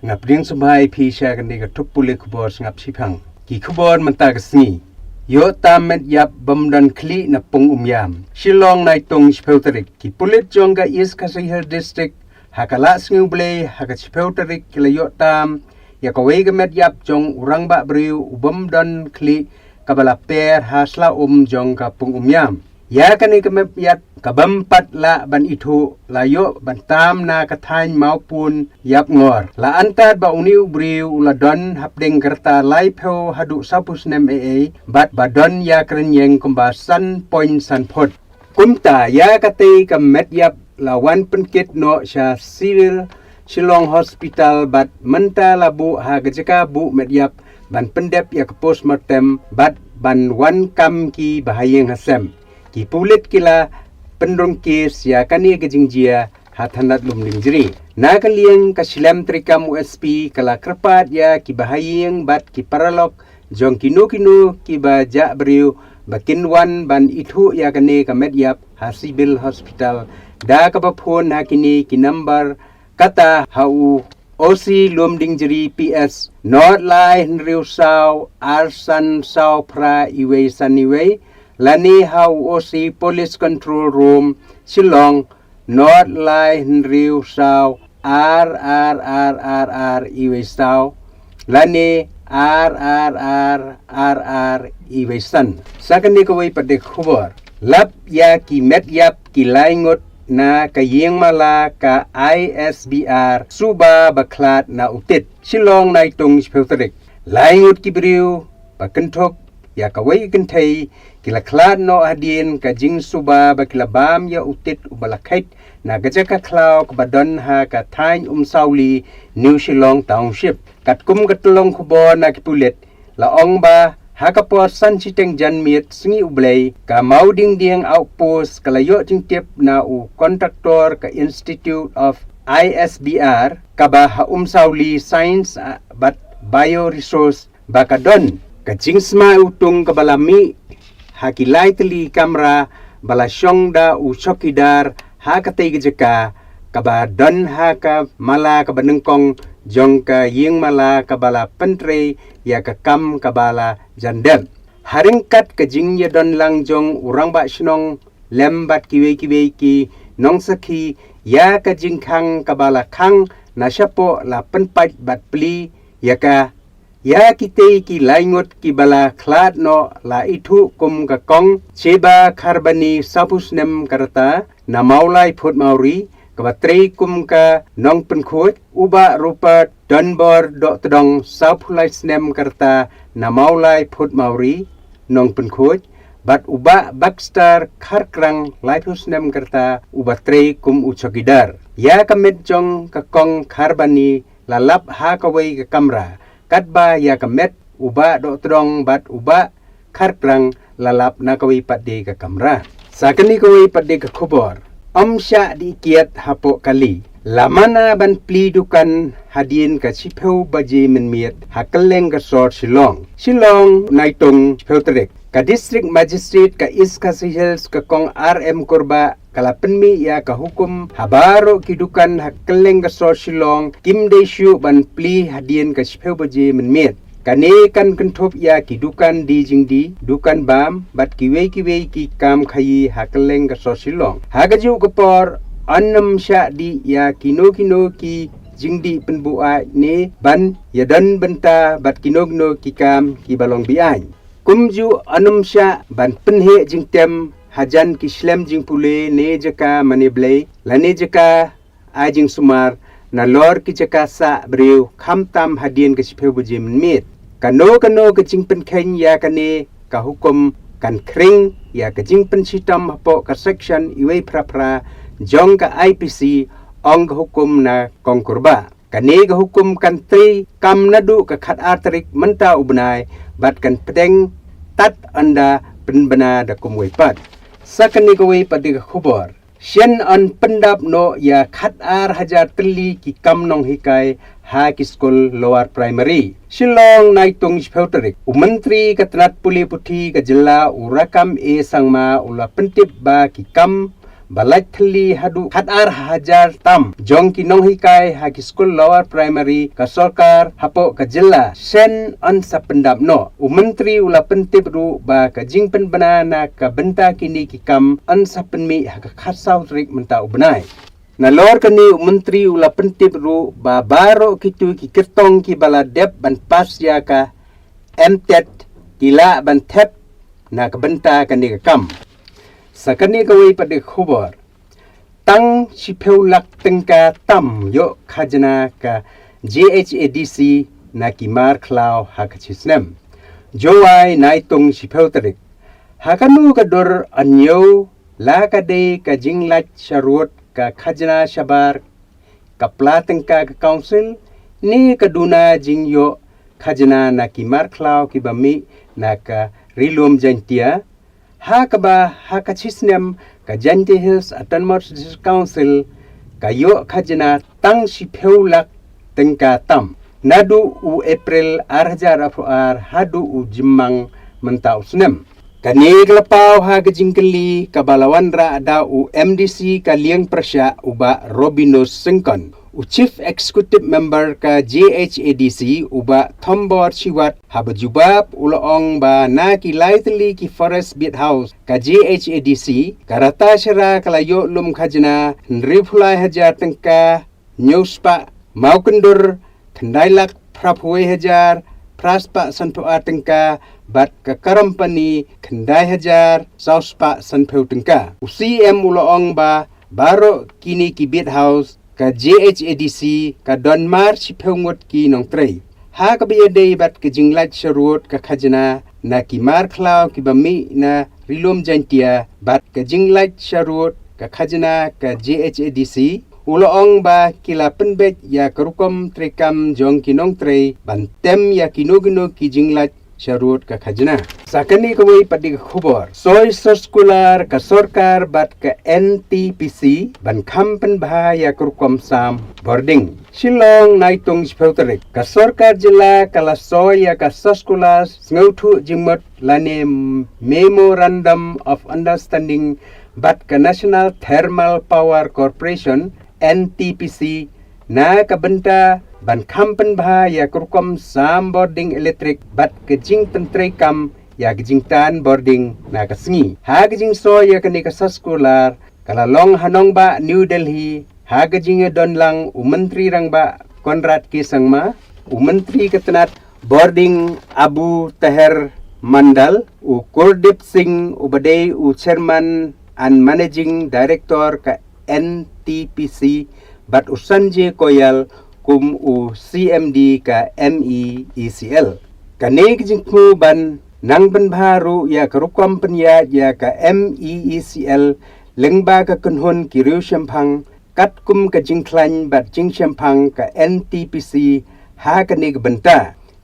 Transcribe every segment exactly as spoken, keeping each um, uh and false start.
Nga pdiang sngewbha ïa phi sha kane ka tnat pule khubor sngap shiphang. Ki khubor mynta ka sngi. Ïoh tam met ïap bym don khlieh na Pung Umïam. Shillong, Naitung shiphew tarik. Ki pulit jong ka East Khasi Hills District ha ka la sngi U Blei ha ka shiphew tarik ki la ïoh tam ïa kawei ka met ïap jong u rangbah briew u bym don khlieh kaba la per ha sla um jong ka Pung Umïam. Ïa kane ka met ïap kaba ym pat lah ban ithuh la ïoh ban tam na ka thaiñ Mawpun Ïapngor. La antad ba une u briew u la don hapdeng ka rta laiphew haduh sawphew snem ei ei bad ba don ïa ka rynïeng kumba san point san phut. Kumta ïa katei ka met ïap la wan pynkit noh sha Civil Shillong Hospital bad mynta la buh ha ka jaka buh met ïap ban pyndep ïa ka postmortem bad ban wan kam ki bahaïing hasem. Ki pulit ki la pynrung kes ïa kane ka jingjia ha thanat Lumdiengjri. Na ka liang ka shlem treikam u S P ka la kyrpad ïa ki bahaïing bad ki paralok jong kino kino kiba jah briew ba kin wan ban ithuh ïa kane ka met ïap ha Civil Hospital da kaba phone ha kine ki nambar, kata ha u O C Lumdiengjri P S, nod lai hynriew saw ar san saw phra iwei san iwei, lane ha u O C Police Control Room Shillong, nod lai hynriew saw ar ar ar ar ar iwei saw, lane ar ar ar ar ar iwei san. Sa kane kawei pat de ka khubor. Lap ïa ki met ïap ki lai ngut na ka ïing mala ka I S B R suba ba khlad na u Tit. Shillong, Naitung shiphew tarik. Lai ngut ki briew ba kynthup ïa kawei ka kynthei ki la khlad noh hadien ka jingsuba ba ki la bam ïa u Tit uba la kheit na ka jaka khlaw kaba don ha ka thaiñ Umsawli, New Shillong Township. Katkum ka tyllong khubor na ki pulit, la ong ba ha ka por san shiteng janmiet sngi U Blei, ka Mawdiengdieng Outpost ka la ïoh jingtip na u kontraktor ka Institute of I S B R kaba ha Umsawli Science, ah, bad Bioresource ba ka don ka jingsma utung kaba la mih ha ki lai tylli kamra ba la shong da u chowkidar ha katei ka jaka kaba don ha ka mala kaba nyngkong jong ka ïing mala kaba la pyntrei ïa ka kam kaba la jan dep. Ha ryngkat ka jingïadon lang jong u rangbah shnong lem bad kiwei kiwei ki nongsakhi ïa ka jingkhang kaba la khang na shapoh la pynpait bad plie ïa ka Ïa kitei ki lai ngut kiba la khlad noh la ithuh kum ka Kong Cheba Kharbani, sawphew snem ka rta, na Mawlai Phutmawri, kaba trei kum ka nongpynkhuid, u Bah Rupert Donbor Dohtdong, sawphew lai snem ka rta, na Mawlai Phutmawri, nongpynkhuid, bad u Bah Baxter Kharkrang, laiphew snem ka rta, uba trei kum u chowkidar. Ïa ka met jong ka Kong Kharbani la lap ha kawei ka kamra. Katba ïa ka met u Bah Dohtdong bad u Bah Kharkrang la lap na kawei pat de ka kamra. Sa kane kawei pat de ka khubor. Ym shah dih kiad hapoh kali. La mana ban plie dukan hadien ka shiphew baje mynmiet ha kylleng ka sor Shillong. Shillong, Naitung, shiphew tarik. Ka District Magistrate ka East Khasi Hills ka Kong R M Kurbah ka la pynmih ïa ka hukum ha baroh ki dukan ha kylleng ka sor Shillong kim dei shuh ban plie hadien ka shiphew baje mynmiet. Kane kan kynthup ïa ki dukan die jingdie, dukan bam, bad kiwei kiwei ki kam khaïi ha kylleng ka sor Shillong. Ha kajuh ka por, yn ym shah dih ïa kino kino ki jingdie pynbuaid ne ban ïadon bynta bad kino kino ki kam kiba long beaiñ. Kumjuh yn ym shah ban pynheh jingtem hajan ki shlem jingpule ne jaka mane blei lane jaka ai jingsumar nalor ki jaka sah briew khamtam hadien ka shiphew baje mynmiet. Kano kano ka jingpynkheiñ ïa kane ka hukum kan khring ïa ka jingpynshitom hapoh ka section iwei phra phra jong ka I P C, ong ka hukum na Kong Kurbah. Kane ka hukum kan trei kam naduh ka khatar tarik mynta u bnai bad kan pdeng tad ynda pynbna da kumwei pat. Sa kane kawei pat de ka khubor. Shen yn pyndap noh ïa khatar hajar tylli ki kam nonghikai ha ki skul lower primary. Shillong, Naitung, shiphew tarik. U Myntri ka tnat pule puthi ka jylla u Rakkam A Sangma u la pyntip ba ki kam ba lait thylli haduh khatar hajar tam jong ki nonghikai ha ki skul lower primary ka sorkar hapoh ka jylla shen yn sa pyndap noh. U Myntri u la pyntip ruh ba ka jingpynbna na ka bynta kine ki kam yn sa pynmih ha ka khatsaw tarik mynta u bnai. Nalor kane u Myntri u la pyntip ruh ba baroh kito ki kyrtong kiba la dep ban pass ïa ka MTET ki lah ban thep na ka bynta kane ka kam. Sa kane kawei pat de ka khubor. Tang shiphew lak tyngka tam ïoh khajna ka JHADC na ki mar khlaw ha ka shisnem. Jowai, Naitung shiphew tarik. Ha kano ka dur, ynñiew la ka dei ka jinglait sharud ka khajna shabar ka pla tyngka ka council ne ka duna jingïoh khajna na ki mar khlaw kiba mih na ka Ri Lum Jaiñtia, ha kaba ha ka shisnem ka Jaintia Hills Autonomous District Council ka ïoh khajna tang shiphew lak tyngka tam naduh u April ar hajar arphew ar haduh u Jymmang mynta u snem. Kane ka la paw ha ka jingkylli kaba la wanrah da u MDC ka liang pyrshah u Bah Robinus Syngkon, u Chief Executive Member ka JHADC u Bah Thombor Shiwat, haba jubab u la ong ba na ki lai tylli ki forest beat house ka JHADC, ka rata shira ka la ïoh lum khajna hynriewphew lai hajar tyngka hynñiew spah, Mawkyndur khyndai lak phraphew wei hajar phra spah sanphew ar tyngka, bad ka Karampani khyndai hajar saw spah sanphew tyngka. U CEM u la ong ba baroh kine ki beat house ka JHADC ka don mar shiphew ngut ki nongtrei. Ha kaba ïadei bad ka jinglait sharud ka khajna na ki mar khlaw kiba mih na Ri Lum Jaiñtia bad ka jinglait sharud ka khajna ka JHADC, u la ong ba ki la pynbeit ïa ka rukom treikam jong ki nongtrei ban tem ïa kino kino ki jinglait sharud ka khajna. Sa kane kawei pat de ka khubor. Soi soskular ka sorkar bad ka NTPC ban kham pynbha ïa ka rukom sam bording. Shillong, Naitung shiphew tarik. Ka sorkar jylla ka la soi ïa ka soskular sngewthuh jingmut lane Memorandum of Understanding bad ka National Thermal Power Corporation, NTPC, na ka bynta ban kham pynbha ïa ka rukom sam bording elektrik bad ka jingpyntreikam ïa ka jingtan bording na ka sngi. Ha ka jingsoi ïa kane ka soskular ka la long ha nongbah New Delhi ha ka jingïadon lang u Myntri Rangbah Conrad K Sangma, u Myntri ka tnat bording Abu Taher Mandal, u Kuldeep Singh uba dei u Chairman and Managing Director ka NTPC, bad u Sanjay Goyal kum u CMD ka MeECL. Kane ka jingthmu ban nang pynbha ruh ïa ka rukom pynïaid ïa ka MeECL lyngba ka kynhun ki riewshemphang katkum ka jingkhlaiñ bad jingshemphang ka NTPC ha kane ka bynta.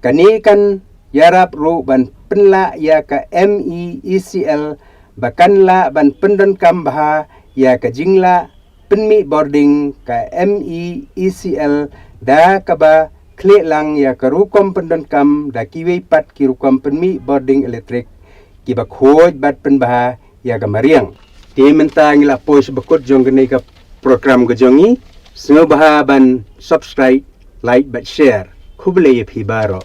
Kane kan ïarap ruh ban pynlah ïa ka MeECL ba kan lah ban pyndonkam bha ïa ka jinglah pynmih bording ka MeECL da kaba khlieh lang ïa ka rukom pyndonkam da kiwei pat ki rukom pynmih bording elektrik kiba khuid bad pynbha ïa ka mariang. Te mynta ngi la poi sha ba kut jong kane ka program ka jong ngi. Sngewbha ban subscribe, like bad share. Khublei ïa phi baroh.